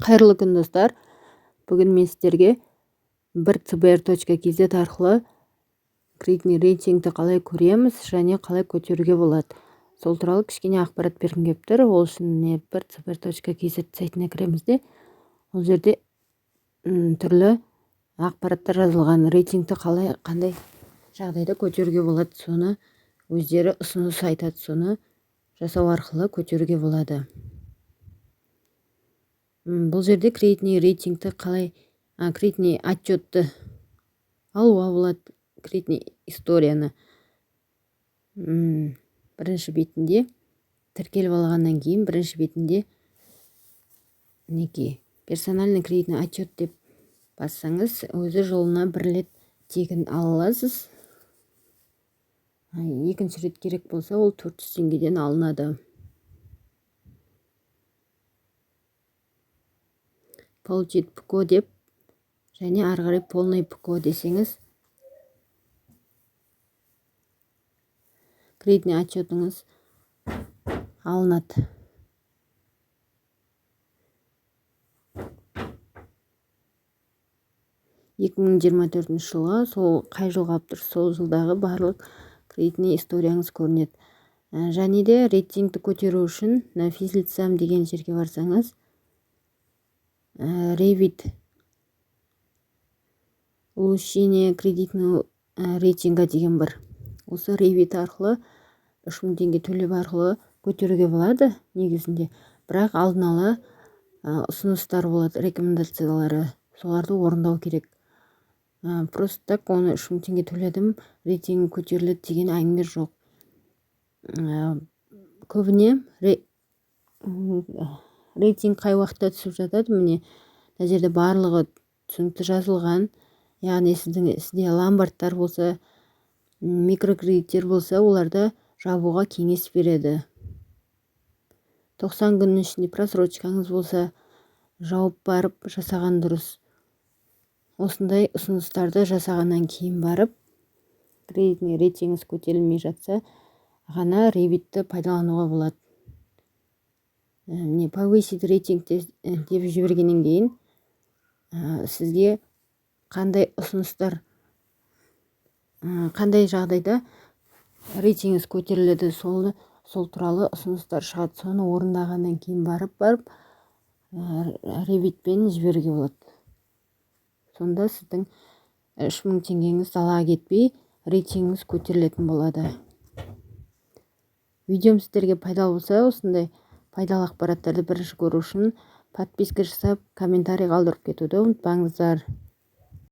Қайырлы күн, достар! Бүгін мен сіздерге бір cbr.kz арқылы кредитный рейтингті қалай көреміз және қалай көтеруге болады, сол туралы кішкене ақпарат бергім келіп тұр. Ол үшін міне, бір cbr.kz сайтына кіреміз де, ол жерде түрлі ақпараттар жазылған. Рейтингті қалай, қандай жағдайда көтеруге болады, соны өздері ұсыныс айтады, соны жасау арқылы көтеруге болады. Бұл жерде кредитный рейтингті қалай, кредитный отчетты алуға болады, кредитный историяны. Бірінші бетінде тіркеліп алғаннан кейін, бірінші бетінде, мінекей, «Персональный кредитный отчет» деп бассаңыз, өзі жылына бір рет тегін ала аласыз. Екінші рет керек болса, ол 400 теңгеден алынады. «Получить ПКО» деп және ары қарай «Полный ПКО» десеңіз, кредитный отчетыңыз алынады. 2024 жылға, сол қай жылға алып тұрсыз, сол жылдағы барлық кредитный историяңыз көрінеді. Және де рейтингті көтеру үшін мына «Физлицам» деген жерге барсаңыз, «Ревит улучшение кредитного рейтинга» деген бар. Осы Ревит арқылы, 3000 теңге төлеп арқылы көтеруге болады негізінде. Бірақ алдын ала ұсыныстар болады, рекомендациялары, соларды орындау керек. Просто так оны 3000 теңге төледім, рейтингім көтеріледі деген әңгіме жоқ. Көбіне рейтинг қай уақытта түсіп жатады? Міне, мына жерде барлығы түсінікті жазылған. Яғни сізде ломбардтар болса, микрокредиттер болса, оларды жабуға кеңес береді. 90 күннің ішінде просрочкаңыз болса, жауып барып жасаған дұрыс. Осындай ұсыныстарды жасағаннан кейін барып, кредитный рейтингіңіз көтерілмей жатса ғана Ревитті пайдалануға болады. Міне, «Повысить рейтинг» деп жібергеннен кейін сізге қандай ұсыныстар, қандай жағдайда рейтингіңіз көтеріледі, сол туралы ұсыныстар шығады. Соны орындағаннан кейін барып Ревитпен жіберуге болады. Сонда сіздің 3000 теңгеңіз далаға кетпей, рейтингіңіз көтерілетін болады. Видеом сіздерге пайдалы болса, осындай пайдалы ақпараттарды бірінші көру үшін подписка жасап, комментарий қалдырып кетуді ұмытпаңыздар.